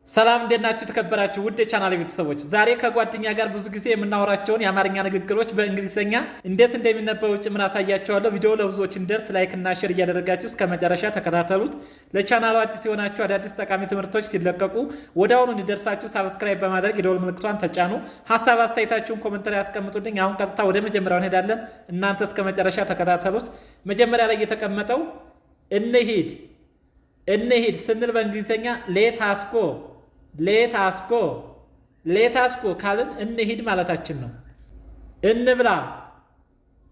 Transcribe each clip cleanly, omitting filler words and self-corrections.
ሰላም፣ እንዴት ናችሁ? የተከበራችሁ ውድ የቻናል ቤተሰቦች፣ ዛሬ ከጓደኛ ጋር ብዙ ጊዜ የምናወራቸውን የአማርኛ ንግግሮች በእንግሊዝኛ እንዴት እንደሚነበቡ ጭምር አሳያችኋለሁ። ቪዲዮ ለብዙዎች እንዲደርስ like እና share እያደረጋችሁ እስከ መጨረሻ ተከታተሉት። ለቻናሉ አዲስ የሆናችሁ አዳዲስ ጠቃሚ ትምህርቶች ሲለቀቁ ወዲያውኑ እንዲደርሳችሁ subscribe በማድረግ የደወል ምልክቷን ተጫኑ። ሀሳብ አስተያየታችሁን comment ላይ ያስቀምጡልኝ። አሁን ቀጥታ ወደ መጀመሪያው እንሄዳለን። እናንተ እስከ መጨረሻ ተከታተሉት። መጀመሪያ ላይ የተቀመጠው እንሂድ፣ እንሂድ ስንል በእንግሊዝኛ let us go፣ let us go፣ let us go ካልን እንሂድ ማለታችን ነው። እንብላ፣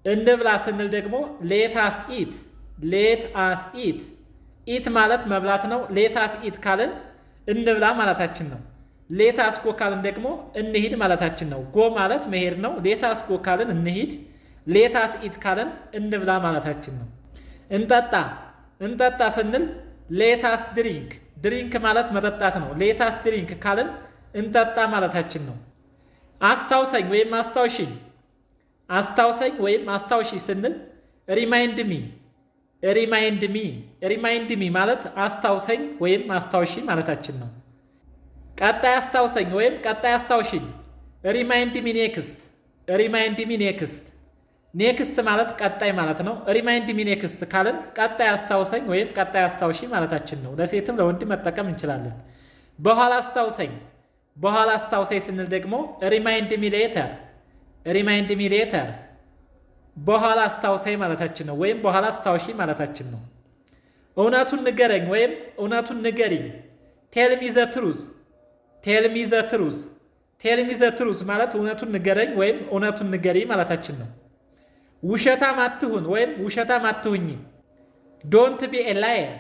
እንብላ ስንል ደግሞ let us eat፣ let us eat። Eat ማለት መብላት ነው። Let us eat ካልን እንብላ ማለታችን ነው። Let us go ካልን ደግሞ እንሂድ ማለታችን ነው። Go ማለት መሄድ ነው። Let us go ካልን እንሂድ፣ let us eat ካልን እንብላ ማለታችን ነው። እንጠጣ፣ እንጠጣ ስንል let us drink። Drink ማለት መጠጣት ነው። Let us drink ካልን እንጠጣ ማለታችን ነው። አስታውሰኝ ወይም አስታውሽኝ፣ አስታውሰኝ ወይም አስታውሺኝ ስንል remind me፣ remind me። Remind me ማለት አስታውሰኝ ወይም አስታውሺኝ ማለታችን ነው። ቀጣይ አስታውሰኝ ወይም ቀጣይ አስታውሺኝ remind me next፣ remind me next። Next ማለት ቀጣይ ማለት ነው። Remind me next ካልን ቀጣይ አስታውሰኝ ወይም ቀጣይ አስታውሺኝ ማለታችን ነው። ለሴትም ለወንድም መጠቀም እንችላለን። በኋላ አስታውሰኝ፣ በኋላ አስታውሰኝ ስንል ደግሞ remind me later፣ remind me later፣ በኋላ አስታውሰኝ ማለታችን ነው፣ ወይም በኋላ አስታውሺኝ ማለታችን ነው። እውነቱን ንገረኝ ወይም እውነቱን ንገሪኝ tell me the truth፣ tell me the truth። Tell me the truth ማለት እውነቱን ንገረኝ ወይም እውነቱን ንገሪኝ ማለታችን ነው። ውሸታም አትሁን ወይም ውሸታም አትሁኚ። Don't be a liar፣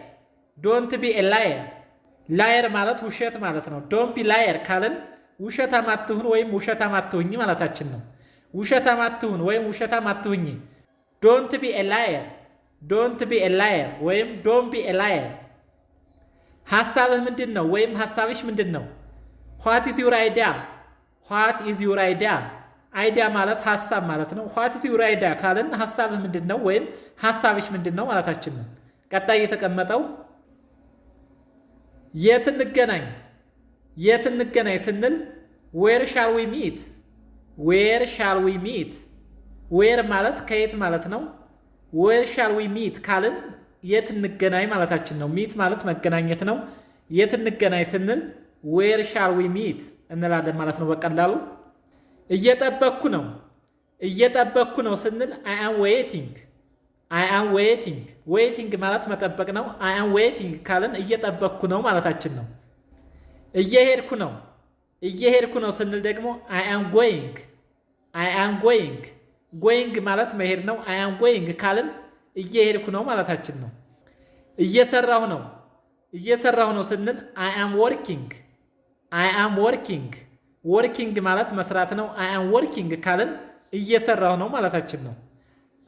don't be a liar። Liar ማለት ውሸት ማለት ነው። Don't be liar ካልን ውሸታም አትሁን ወይም ውሸታም አትሁኚ ማለታችን ነው። ውሸታም አትሁን ወይም ውሸታም አትሁኚ። Don't be a liar፣ don't be a liar ወይም don't be a liar። ሀሳብህ ምንድን ነው ወይም ሀሳብሽ ምንድን ነው? What is your idea? What is your idea? Idea ማለት ሀሳብ ማለት ነው። What is your idea ካልን ሀሳብህ ምንድን ነው ወይም ሀሳብሽ ምንድን ነው ማለታችን ነው። ቀጣይ የተቀመጠው የት እንገናኝ፣ የት እንገናኝ ስንል where shall we meet? Where shall we meet? Where ማለት ከየት ማለት ነው። Where shall we meet ካልን የት እንገናኝ ማለታችን ነው። Meet ማለት መገናኘት ነው። የት እንገናኝ ስንል where shall we meet እንላለን ማለት ነው በቀላሉ። እየጠበቅኩ ነው፣ እየጠበቅኩ ነው ስንል I am waiting፣ I am waiting። Waiting ማለት መጠበቅ ነው። I am waiting ካልን እየጠበቅኩ ነው ማለታችን ነው። እየሄድኩ ነው፣ እየሄድኩ ነው ስንል ደግሞ I am going፣ I am going። Going ማለት መሄድ ነው። I am going ካልን እየሄድኩ ነው ማለታችን ነው። እየሰራሁ ነው፣ እየሰራሁ ነው ስንል I am working፣ I am working። Working ማለት መስራት ነው። I am working ካልን እየሰራሁ ነው ማለታችን ነው።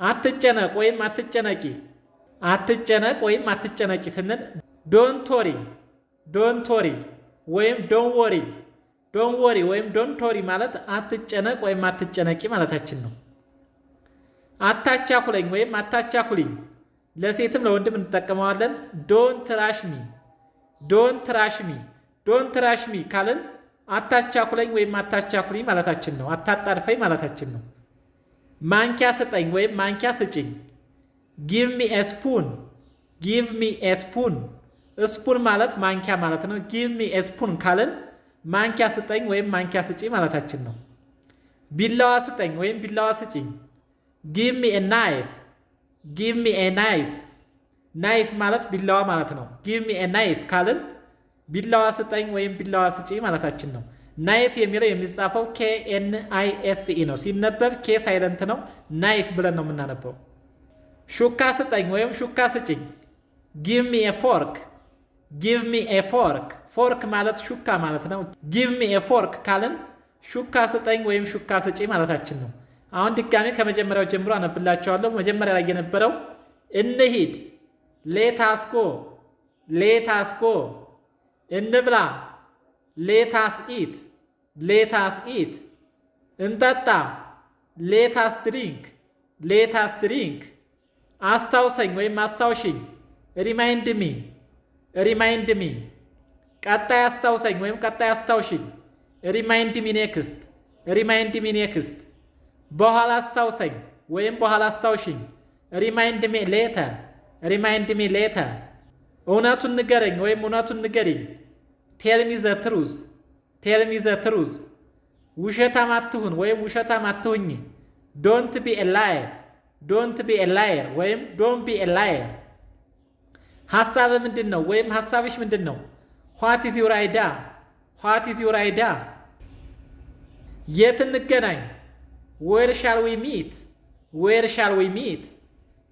አትጨነቅ ወይም አትጨነቂ፣ አትጨነቅ ወይም አትጨነቂ ስንል don't worry፣ don't worry ወይም don't worry። Don't worry ወይም don't worry ማለት አትጨነቅ ወይም አትጨነቂ ማለታችን ነው። አታቻኩለኝ ወይም አታቻኩሊኝ ለሴትም ለወንድም እንጠቀመዋለን። Don't rush me፣ don't rush me። Don't rush me ካልን አታቻኩለኝ ወይም አታቻኩሊኝ ማለታችን ነው። አታጣድፈኝ ማለታችን ነው። ማንኪያ ስጠኝ ወይም ማንኪያ ስጭኝ። Give me a spoon፣ give me a spoon። Spoon ማለት ማንኪያ ማለት ነው። Give me a spoon ካልን ማንኪያ ስጠኝ ወይም ማንኪያ ስጪኝ ማለታችን ነው። ቢላዋ ስጠኝ ወይም ቢላዋ ስጪኝ። Give me a knife፣ give me a knife። Knife ማለት ቢላዋ ማለት ነው። Give me a knife ካልን ቢላዋ ስጠኝ ወይም ቢላዋ ስጪኝ ማለታችን ነው። Knife የሚለው የሚጻፈው KNIFE ነው። ሲነበብ K silent ነው። Knife ብለን ነው የምናነበው። ሹካ ስጠኝ ወይም ሹካ ስጭኝ። Give me a fork፣ give me a fork። Fork ማለት ሹካ ማለት ነው። Give me a fork ካልን ሹካ ስጠኝ ወይም ሹካ ስጪኝ ማለታችን ነው። አሁን ድጋሜ ከመጀመሪያው ጀምሮ አነብላችኋለሁ። መጀመሪያ ላይ የነበረው እንሂድ፣ let us go፣ let us go። እንብላ፣ let us eat፣ let us eat። እንጠጣ፣ let us drink፣ let us drink። አስታውሰኝ ወይም አስታውሽኝ፣ remind me፣ remind me። ቀጣይ አስታውሰኝ ወይም ቀጣይ አስታውሽኝ። Remind me next፣ remind me next። በኋላ አስታውሰኝ ወይም በኋላ አስታውሽኝ። Remind me later፣ remind me later። እውነቱን ንገረኝ ወይም እውነቱን ንገሪኝ። Tell me the truth፣ tell me the truth። ውሸታም አትሁን ወይም ውሸታም አትሁኚ። Don't be a liar፣ don't be a liar ወይም don't be a liar። ሀሳብህ ምንድን ነው ወይም ሀሳብሽ ምንድን ነው? What is your idea? What is your idea? የት እንገናኝ? Where shall we meet? Where shall we meet?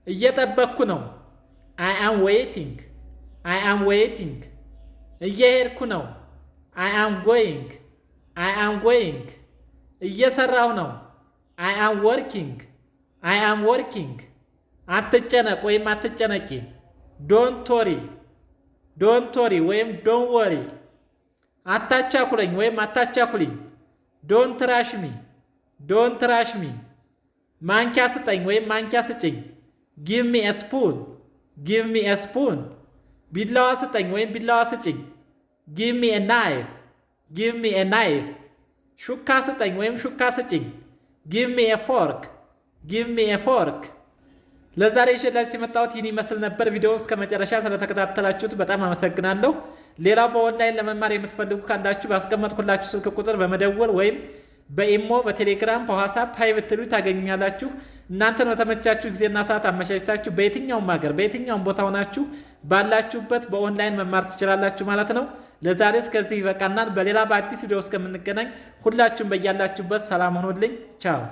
እየጠበቅኩ ነው። I am waiting፣ I am waiting። እየሄድኩ ነው። I am going፣ I am going። እየሰራሁ ነው። I am working፣ I am working። አትጨነቅ ወይም አትጨነቂ። Don't worry፣ don't worry ወይም don't worry። አታቻኩለኝ ወይም አታቻኩልኝ። Don't rush me፣ don't rush me። ማንኪያ ስጠኝ ወይም ማንኪያ ስጭኝ። Give me a spoon፣ give me a spoon። ቢላዋ ስጠኝ ወይም ቢላዋ ስጭኝ። Give me a knife፣ give me a knife። ሹካ ስጠኝ ወይም ሹካ ስጭኝ። Give me a fork፣ give me a fork። ለዛሬ ይዤላችሁ የመጣሁት ይህን ይመስል ነበር። ቪዲዮውን እስከ መጨረሻ ስለተከታተላችሁት በጣም አመሰግናለሁ። ሌላው በኦንላይን ለመማር የምትፈልጉ ካላችሁ ባስቀመጥኩላችሁ ስልክ ቁጥር በመደወል ወይም በኢሞ፣ በቴሌግራም፣ በዋትስአፕ hi ብትሉ ታገኙኛላችሁ። እናንተን በተመቻችሁ ጊዜና ሰዓት አመቻችታችሁ በየትኛውም ሀገር በየትኛውም ቦታ ሆናችሁ ባላችሁበት በኦንላይን መማር ትችላላችሁ ማለት ነው። ለዛሬ እስከዚህ ይበቃናል። በሌላ በአዲስ ቪዲዮ እስከምንገናኝ ሁላችሁም በያላችሁበት ሰላም ሁኑልኝ። ቻው።